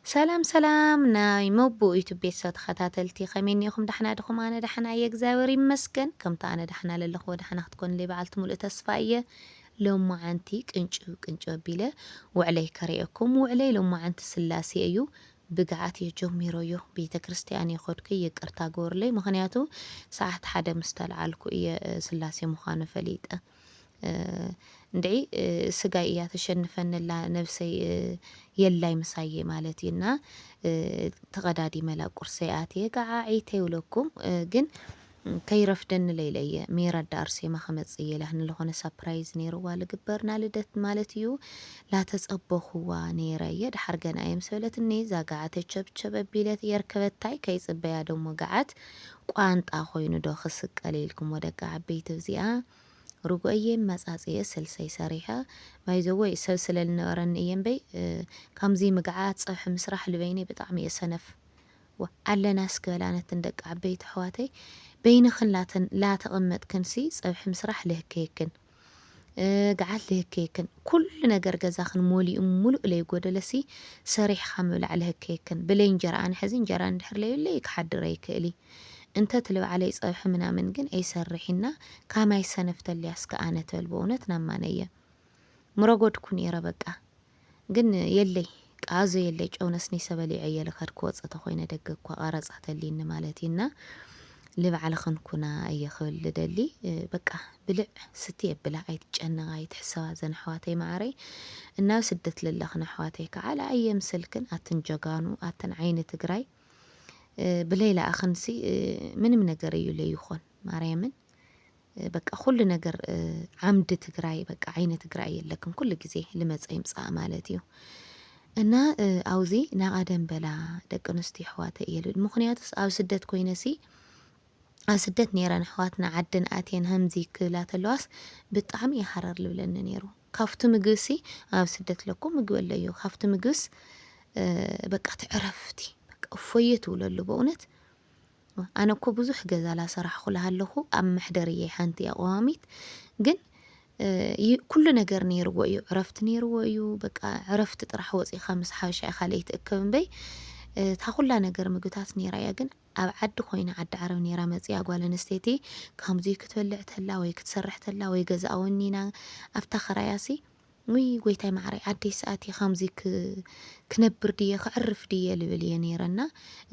ሰላም ሰላም ናይ መቦ ዩቱብ ቤተሰብ ተኸታተልቲ፣ ከመይ እኒኹም? ዳሕና ድኹም? ኣነ ዳሕና እየ፣ እግዚኣብሔር ይመስገን። ከምቲ ኣነ ዳሕና ለለኹዎ ዳሕና ክትኮኑለይ በዓልቲ ሙሉእ ተስፋ እየ። ሎማዓንቲ ቅንጭብ ቅንጭብ ኣቢለ ውዕለይ ከርእየኩም። ውዕለይ ሎማዓንቲ ስላሴ እዩ። ብግዓት እየ ጀሚረዮ። ቤተ ክርስቲያን እየ ከድኩ፣ ይቅርታ ግበሩለይ። ምኽንያቱ ሰዓት ሓደ ምስ ተልዓልኩ እየ፣ እ፣ ስላሴ ምዃኑ ፈሊጠ። እ፣ እንድዒ፣ እ፣ ስጋይ እያ ተሸንፈኒ ኣላ፣ ነብሰይ፣ እ፣ የላይ ምሳየ ማለት እዩ። እና፣ እ፣ ተቐዳዲመላ ቁርሰይ ኣትየ፣ ገዓ ዒተ ይብለኩም። እ፣ ግን ከይረፍደኒ ለይለ እየ። ሜራ ኣዳ ኣርሴማ ክመጽእ እየ ኢላትኒ፣ ዝኾነ ሳፕራይዝ ነይርዋ ልግበር፣ ና ልደት ማለት እዩ። ላተጸበኹዋ ነይረ እየ። ድሓር ገና እየ ምስ በለትኒ፣ እዛ ገዓተይ ቸብቸብ ኣቢለ የርከበታይ፣ ከይጽበያ ደሞ ገዓት ቋንጣ ኮይኑ ዶ ክስቀል ኢልኩም፣ ወደቂ ዓበይቲ እዚኣ። ርጉኦ እየ፣ መጻጽየ ስልሰይ ሰሪሐ። ባይ ዘ ወይ፣ ሰብ ስለ ዝነበረኒ እየ እምበይ፣ እ፣ ከምዚ ምግዓት ጸብሒ ምስራሕ ልበይነይ ብጣዕሚ እየ ሰነፍ። ዋ፣ ኣለና እስከ በላ ነተን ደቂ ዓበይቲ ኣሕዋተይ፣ በይንኽን ላተን-፣ ላተቐመጥክንሲ ጸብሒ ምስራሕ ልህከየክን። እ፣ ገዓት ልህከየክን። ኩሉ ነገር ገዛኽን ሞሊኡ ሙሉእ ለይጎደለሲ ሰሪሕኻ ምብላዕ ልህከየክን። ብለይ እንጀራ ኣነ ሕዚ እንጀራ እንድሕር ለይብለይ ክሓድር ኣይክእል እየ። እንተ ትልብዓለይ ጸብሒ ምናምን ግን ኣይሰርሕና፣ ካማይ ሰነፍ ተልያ እስከ ኣነ ትብል፣ በእውነት ናማነ እየ። ምረጎድኩ ነይረ በቃ። ግን የለይ፣ ቃዞ የለይ፣ ጨው ነስኒሰ በሊዐ እየ ልኸድ ክወጽእ ተኾይነ ደገ እኳ ቀረጻ ተልይኒ ማለት እዩና፣ ልብዓልኽን ኩና እየ ክብል ልደሊ። እ፣ በቃ ብልዕ ስቲ የብላ፣ ኣይትጨነቓ፣ ኣይትሕሰባ ዘን ኣሕዋተይ መዓረይ። እናብ ስደት ለለኽን ኣሕዋተይ ከዓ ለኣየ ምስልክን ኣትን ጀጋኑ፣ ኣትን ዓይኒ ትግራይ። እ፣ ብለይ ለኣኽንሲ፣ እ፣ ምንም ነገር እዩ ለይኾን ማርያምን። እ፣ በቃ ኩሉ ነገር፣ እ፣ ዓምዲ ትግራይ፣ በቃ ዓይኒ ትግራይ የለክን። ኩሉ ግዜ ልመጸ ይምጻእ ማለት እዩ። እና፣ እ፣ ኣውዚ ናቐደም በላ ደቂ ኣንስትዮ ኣሕዋተይ እየ ልብል። ምኽንያቱስ ኣብ ስደት ኮይነሲ፣ ኣብ ስደት ነይረን ኣሕዋትና ዓደን ኣትየን ሃምዚ ክብላ ተለዋስ ብጣዕሚ እዩ ሃረር ልብለኒ ነይሩ። ካብቲ ምግብሲ፣ ኣብ ስደት ለኩ ምግቢ ኣሎ እዩ። ካብቲ ምግብስ፣ እ፣ በቃ ትዕረፍቲ፣ በቃ እፎየ ትብለሉ በእውነት። ኣነ እኮ ብዙሕ ገዛ ላሰራሕኹ ለሃለኹ ኣብ መሕደር እየ ሓንቲ እያ ቀዋሚት። ግን፣ እ፣ ይ-፣ ኩሉ ነገር ነይርዎ እዩ። ዕረፍቲ ነይርዎ እዩ። በቃ ዕረፍቲ ጥራሕ ወፂኻ ምስ ሓበሻ ኢኻ ለይትእከብ እምበይ፣ እ፣ እታ ኩላ ነገር ምግብታት ነይራ እያ። ግን ኣብ ዓዲ ኮይና፣ ዓዲ ዓረብ ነይራ መፂኣ ጓል ኣንስተይቲ፣ ከምዚ ክትበልዕ ተላ ወይ ክትሰርሕ ተላ ወይ ገዛኣ ወኒና ኣብታ ኸራያሲ፣ ውይ ጎይታይ ማዕረይ፣ ዓደይ ሰኣት እየ፣ ከምዚ ክ-፣ ክነብር ድየ፣ ክዕርፍ ድየ ልብል እየ ነይረና።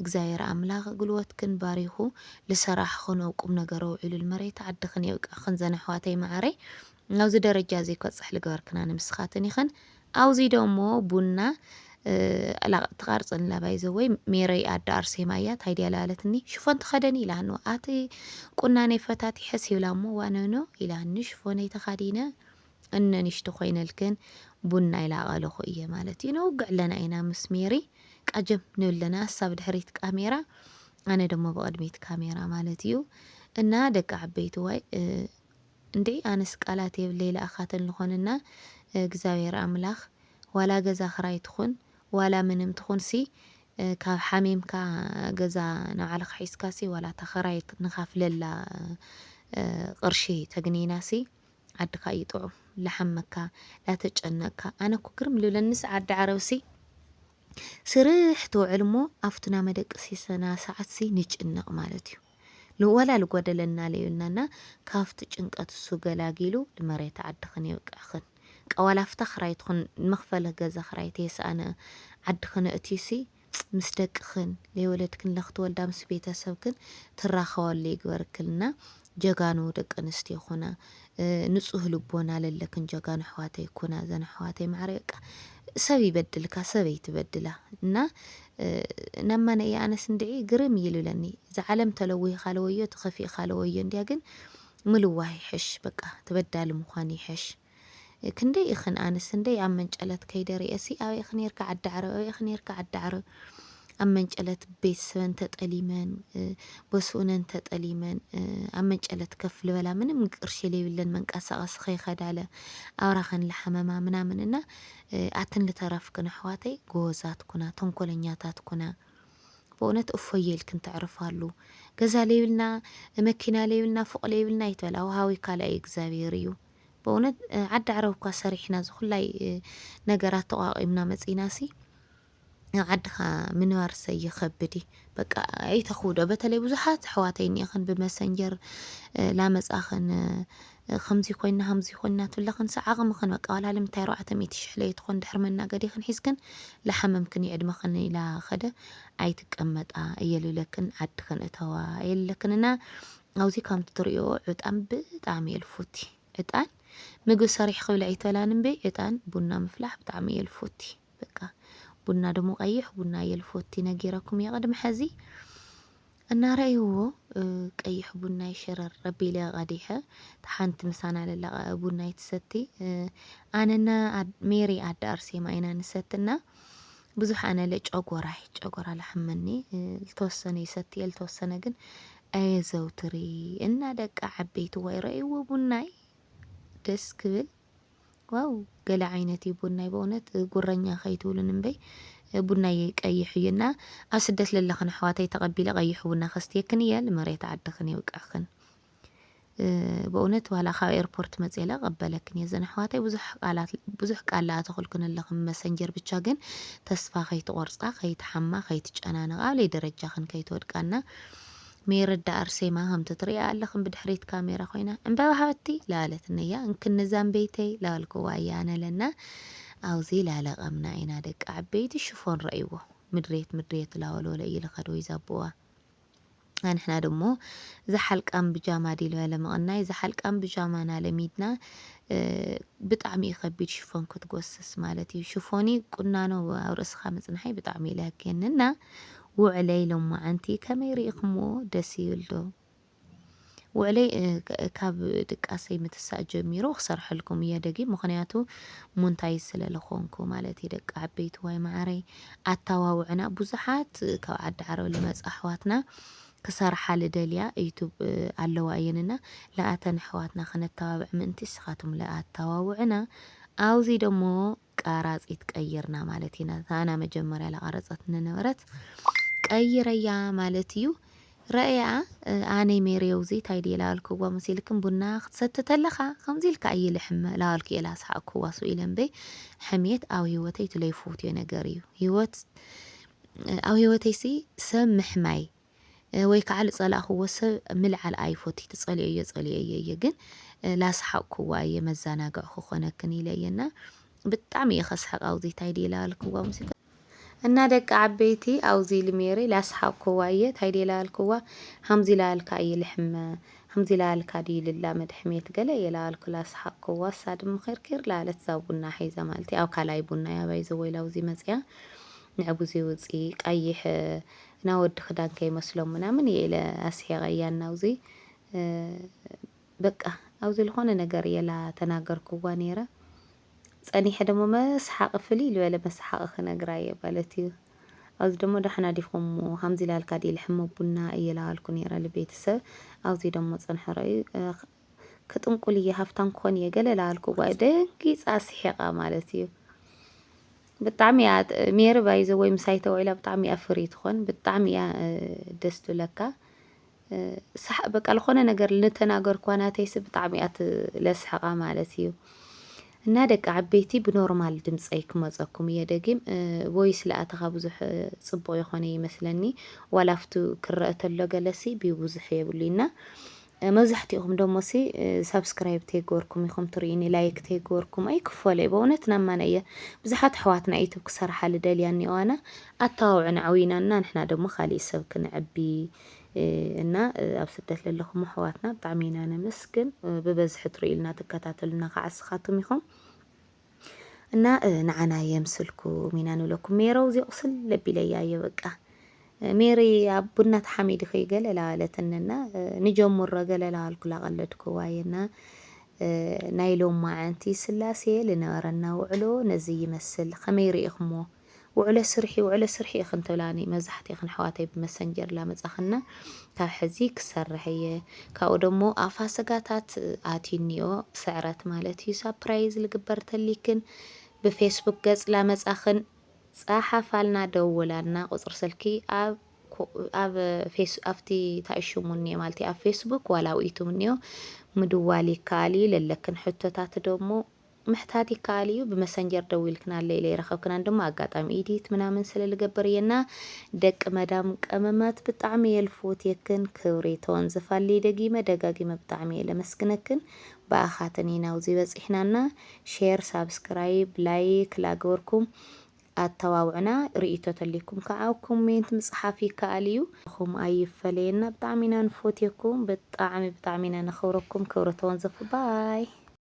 እግዚኣብሔር ኣምላኽ ጉልበትክን ባሪኹ፣ ልሰራሕኽን ኣብ ቁም ነገር ኣውዒሉ፣ ልመሬት ዓድኽን የብቅዕኽን ዘን ኣሕዋተይ ማዕረይ። ናብዚ ደረጃ እዚ ክበፅሕ ልገበርክና ንምስኻትን ኢኽን። ኣውዚ ደሞ ቡና፣ እ፣ ላቕ ትቓርፅን ላባይ ዘወይ ሜረይ ኣደ ኣርሴማ እያ። ታይ ድያ ላለትኒ፣ ሽፎን ተኸደኒ ኢላኒ። ኣቲ ቁናነይ ፈታቲሐስ ይብላ እሞ፣ ዋነኖ ኢላኒ። ሽፎነይ ተኻዲነ፣ እነ ንሽቶ ኮይነልክን ቡና ኢላቐለኹ እየ ማለት እዩ። ነውግዕ ኣለና ኢና ምስ ሜሪ፣ ቃጀም ንብለና፣ እሳ ብድሕሪት ካሜራ፣ ኣነ ደሞ ብቕድሚት ካሜራ ማለት እዩ። እና ደቂ ዓበይቲ ዋይ፣ እ፣ እንድዒ ኣነስ ቃላት የብለይ ለኣኻተን ዝኾንና፣ እግዚኣብሔር ኣምላኽ ዋላ ገዛ ክራይ ትኹን ዋላ ምንም ትኹንሲ፣ እ፣ ካብ ሓሚምካ ገዛ ንባዕልኻ ሒዝካሲ ዋላ እታ ኽራይ ንኻፍለላ፣ እ፣ ቅርሺ ተግንይናሲ ዓድኻ እዩ ጥዑም። ላሓመካ፣ ላተጨነቅካ። ኣነ እኮ ግርም ልብለንስ ዓዲ ዓረብሲ ስርሕ ትውዕል እሞ ኣብቲ ናመደቅሲ ሰና ሰዓትሲ ንጭነቕ ማለት እዩ። ንወላ ልጎደለና ለይብልናና ካብቲ ጭንቀት እሱ ገላጊሉ ንመሬት ዓድኽን የብቅዕኽን። ቀዋላ ፍታ ኽራይ ትኹን መኽፈሊ ገዛ ኽራይ ተየሰኣነ ዓድኽን እትዩሲ ምስ ደቅኽን ለይወለድክን ለኽትወልዳ ምስ ቤተሰብክን ትራኸበሉ ይግበርክልና። ጀጋኑ ደቂ ኣንስትዮ ኹና፣ እ፣ ንጹህ ልቦና ለለክን ጀጋኑ ኣሕዋተይ ኩና። ዘን ኣሕዋተይ ማዕረ በቃ ሰብ ይበድልካ፣ ሰብ ኣይትበድላ። እና፣ እ፣ ነማነ እየ ኣነስ እንድዒ ግርም ይልለኒ። እዛ ዓለም ተለዊህካ ለወዮ፣ ተኸፊእካ ለወዮ። እንድያ ግን ምልዋህ ይሕሽ፣ በቃ ተበዳሊ ምዃን ይሕሽ። ክንደይ ኢኽን ኣንስ፣ እንደይ ኣብ መንጨለት ከይደ ርእየሲ፣ ኣበይ ኢኺ ኔርካ ዓዲ ዓረብ፣ ኣበይ ኢኺ ኔርካ ዓዲ ዓረብ። ኣብ መንጨለት ቤተሰበን ተጠሊመን፣ እ፣ በስኡነን ተጠሊመን፣ እ፣ ኣብ መንጨለት ከፍ ልበላ ምንም ቅርሺ ለይብለን መንቀሳቐሲ ከይኸዳለ ኣውራኸን ለሓመማ ምናምን እና፣ እ፣ ኣትን ልተረፍክን ኣሕዋተይ ጎበዛት ኩና፣ ተንኮለኛታት ኩና። በእውነት እፎየ ኢልክን ተዕርፋሉ። ገዛ ለይብልና፣ መኪና ለይብልና፣ ፎቕ ለይብልና ኣይትበል። ኣውሃዊ ካልኣይ እግዚኣብሔር እዩ። በእውነት፣ እ፣ ዓዲ ዓረብ እኳ ሰሪሕና፣ እዚ ኩላይ፣ እ፣ ነገራት ተቋቒምና መጺናሲ፣ ኣብ ዓድኻ ምንባር ሰ ይኸብድ እዩ። በቃ ኣይተኽብዶ። በተለይ ብዙሓት ኣሕዋተይ እኒአኽን ብመሰንጀር ላመፃኽን ከምዚ ኮይና ከምዚ ኮይና ትብለኽን ሰ ዓቕምኽን በቃ ዋላ ልምታይ ኣርባዕተ ሚእቲ ሽሕ ለይትኾን ድሕሪ መናገዲኽን ሒዝክን ላሓመምክን ይዕድመኽን ኢላ ኸደ ኣይትቀመጣ እየ ልብለክን ዓድኽን እተዋ እየ ልብለክን እና ኣብዚ ከምቲ ትሪኦ ዕጣን ብጣዕሚ እየ ልፎቲ። ዕጣን ምግቢ ሰሪሕ ክብል ኣይተላን እምበይ ዕጣን ቡና ምፍላሕ ብጣዕሚ እየ ልፎቲ። በቃ ቡና ደሞ ቀይሕ ቡና እየ ልፎቲ ነጊረኩም እየ ቅድሚ ሐዚ። እናረእይዎ ቀይሕ ቡናይ ሸረር ረቢለ ቀዲሐ። ሓንቲ ምሳና ለላ ቡናይ ትሰቲ። ኣነና ሜሪ ኣደ ኣርሴማ ኢና ንሰትና። ብዙሕ ኣነ ለ ጨጎራይ ጨጎራ ላሕመኒ። ልተወሰነ ይሰትየ ልተወሰነ ግን ኣየዘውትሪ። እና ደቂ ዓበይቲ ዋይ ረእይዎ ቡናይ ደስ ክብል። ዋው ገለ ዓይነት እዩ ቡናይ በእውነት ጉረኛ ከይትብሉን እምበይ። ቡናይ ቀይሕ እዩ እና ኣብ ስደት ለለኽን ኣሕዋተይ ተቐቢለ ቀይሕ ቡና ከስትየክን እየ ልመሬት ዓድኽን የብቅዕኽን። በእውነት ዋላ ካብ ኤርፖርት መፅየ ለ ቀበለክን እየ ዘን ኣሕዋተይ ብዙሕ ቃላት ብዙሕ ቃል ለኣተኹልክን ኣለኽን መሰንጀር ብቻ ግን ተስፋ ከይትቆርፃ ከይትሓማ ከይትጨናነቓ ኣብ ለይ ደረጃኽን ከይትወድቃና። ሜረዳ ኣርሴማ ከምቲ ትሪኣ ኣለኽን ብድሕሪት ካሜራ ኮይና ዕምበባ ሃበቲ ለኣለትኒ እያ እንክኒ ዛምበይተይ ለኣልክዋ እያ ነለና። ኣብዚ ላለቐምና ኢና ደቂ ዓበይቲ ሽፎን ረእይዎ ምድሬት ምድሬት ላወለወለ እዩ ልኸድ ወይ ዛብዋ። ኣንሕና ደሞ ዝሓልቃም ብጃማ ዲል በለ መቐናይ ዝሓልቃም ብጃማ ናለሚድና። ብጣዕሚ እዩ ከቢድ ሽፎን ክትጎስስ ማለት እዩ ሽፎኒ ቁናኖ ኣብ ርእስኻ ምጽንሓይ ብጣዕሚ እዩ ለህገኒ እና ውዕለይ ሎማዓንቲ ከመይ ርኢኽምዎ ደስ ይብል ዶ? ውዕለይ ካብ ድቃሰይ ምትሳእ ጀሚሩ ክሰርሐልኩም እየ ደጊም ምኽንያቱ ሙንታይ ስለ ልኾንኩ ማለት እዩ ደቂ ዓበይቲ ዋይ መዓረይ። ኣታዋውዕና ብዙሓት ካብ ዓዲ ዓረብ ልመፁ ኣሕዋትና ክሰርሓ ልደልያ ዩቱብ ኣለዋ እየንና ለኣተን ኣሕዋትና ከነተባብዕ ምእንቲ ስኻትም ለኣተዋውዕና። ኣውዚ ደሞ ቀራጺት ቀይርና ማለት ኢና። እታ ኣና መጀመርያ ላቐረጸት ንነበረት ቀይረያ ማለት እዩ። ረእያ ኣነይ ሜሬውዚ ታይ ድየ ላበልክዋ መሲልክን ቡና ክትሰቲ ተለኻ ከምዚ ኢልካ እየ ልሕመ ላበልኩ እየ ላስሓቅክዋ ሱ ኢለ እምበይ ሕሜት ኣብ ህይወተይ ትለይፍውትዮ ነገር እዩ። ህይወት ኣብ ህይወተይ ሲ ሰብ ምሕማይ ወይ ከዓ ልፀላእኽዎ ሰብ ምልዓል ኣይፎቲ ትፀልዮ እየ ፀልዮ እየ እየ ግን ላስሓቅክዋ እየ መዘናግዕ ክኾነክን ኢለ እየና ብጣዕሚ እየ ከስሕቅ ኣውዚ ታይ ድየ ላበልክዋ ሙሲካ እና ደቂ ዓበይቲ ኣውዚ ኢሉ ሜሪ ላስሓቅክዋ እየ ታይ ድየ ላበልክዋ ሃምዚ ላበልካ እየ ልሕመ ሃምዚ ላበልካ ድዩ ልላመድ ሕሜት ገለ እየ ላበልኩ ላስሓቅክዋ እሳ ድማ ኪርኪር ላለት እዛ ቡና ሒዛ ማለት እዩ ኣብ ካልኣይ ቡና እያ ባይዘወይ ላውዚ መፅያ ንዕጉዚ ውፂ ቀይሕ እና ወዲ ክዳን ከይመስሎም ምናምን እየ ኢለ ኣስሒቐያ እናውዚ በቃ ኣብዚ ዝኾነ ነገር እየ ላተናገርክዋ ነይረ። ፀኒሐ ደሞ መስሓቂ ፍልይ ልበለ መስሓቂ ክነግራ እየ ማለት እዩ። ኣብዚ ደሞ ዳሕና ዲኹም እሞ ሃምዚ ላልካ ድየ ልሕመ ቡና እየ ላበልኩ ነይረ ልቤተሰብ። ኣብዚ ደሞ ፀንሐ ረእዩ ክጥንቁል እየ ሃፍታም ክኾን እየ ገለ ላበልኩዋ ደንጊፃ ስሒቓ ማለት እዩ። ብጣዕሚ እያ ሜሪ ባይዘወይ ምሳይ ተውዒላ ብጣዕሚ እያ ፍሪ ትኾን ብጣዕሚ እያ ደስ ትብለካ። ሳሕ በቃ ዝኾነ ነገር ልተናገርኳ ናተይሲ ብጣዕሚ እያ ለስሕቓ ማለት እዩ። እና ደቂ ዓበይቲ ብኖርማል ድምፀይ ክመፀኩም እየ ደጊም ቮይስ ለኣተኻ ብዙሕ ፅቡቕ ይኾነ ይመስለኒ ዋላ ኣብቱ ክረአ ተሎ ገለሲ ብብዙሕ የብሉ እና መብዛሕትኹም ደሞሲ ሳብስክራይብ ተይገበርኩም ኢኹም ትርእዩኒ ላይክ ተይገበርኩም ኣይክፈሎ እዩ በእውነት ናማነ እየ ብዙሓት ኣሕዋትና ዩቱብ ክሰርሓ ልደልያ እኒኦዋና ኣተዋውዕን ዓውይናና ንሕና ደሞ ካሊእ ሰብ ክንዕቢ እና ኣብ ስደት ለለኹም ኣሕዋትና ብጣዕሚ ኢና ነመስግን ብበዝሒ ትርእዩልና ትከታተሉና ከዓ ስኻትኩም ኢኹም እና ንዓና የምስልኩም ኢና ንብለኩም ሜረው እዚኦ ስለ ቢለያ እየ በቃ ሜሪ ኣብ ቡና ተሓሚድኺ ገለ ላበለትንና ንጀምሮ ገለ ላበልኩ ላቐለድክዋ እየና ናይ ሎማዓንቲ ስላሴ ልነበረና ውዕሎ ነዚ ይመስል ከመይ ርኢኽሞ ውዕሎ ስርሒ ውዕሎ ስርሒ ኢኽን ትብላኒ መብዛሕትእኽን ኣሕዋተይ ብመሰንጀር ላመፃኽና ካብ ሕዚ ክሰርሕ እየ ካብኡ ደሞ ኣብ ፋሰጋታት ኣትዩ እኒኦ ስዕረት ማለት እዩ ሳፕራይዝ ልግበር ተሊክን ብፌስቡክ ገፅ ላመፃኽን ፃሓፋልና ደውላልና ቁፅሪ ስልኪ ኣብ ኣብ ኣብቲ ታይሽሙ እኒኦ ማለት ኣብ ፌስቡክ ዋላ ኣብ ዩቱብ እኒኦ ምድዋል ይከኣል እዩ ለለክን ሕቶታት ደሞ ምሕታት ይከኣል እዩ። ብመሰንጀር ደዊልክናለይ ኢለ ይረኸብክናን ድማ ኣጋጣሚ ኢዲት ምናምን ስለ ልገብር እየና። ደቂ መዳም ቀመማት ብጣዕሚ እየ ልፍውትየክን። ክብሪ ተወንዝፋለይ ደጊመ ደጋጊመ ብጣዕሚ እየ ለመስግነክን። ብኣኻትን ኢና ኣብዚ በፂሕናና። ሼር፣ ሳብስክራይብ፣ ላይክ ላገበርኩም ኣተባብዑና። ርእይቶ ተልይኩም ከዓ ኮሜንት ምፅሓፍ ይከኣል እዩ። ኹም ኣይፈለየና። ብጣዕሚ ኢና ንፎትየኩም። ብጣዕሚ ብጣዕሚ ኢና ነኽብረኩም። ክብሪ ተወንዝፉ። ባይ።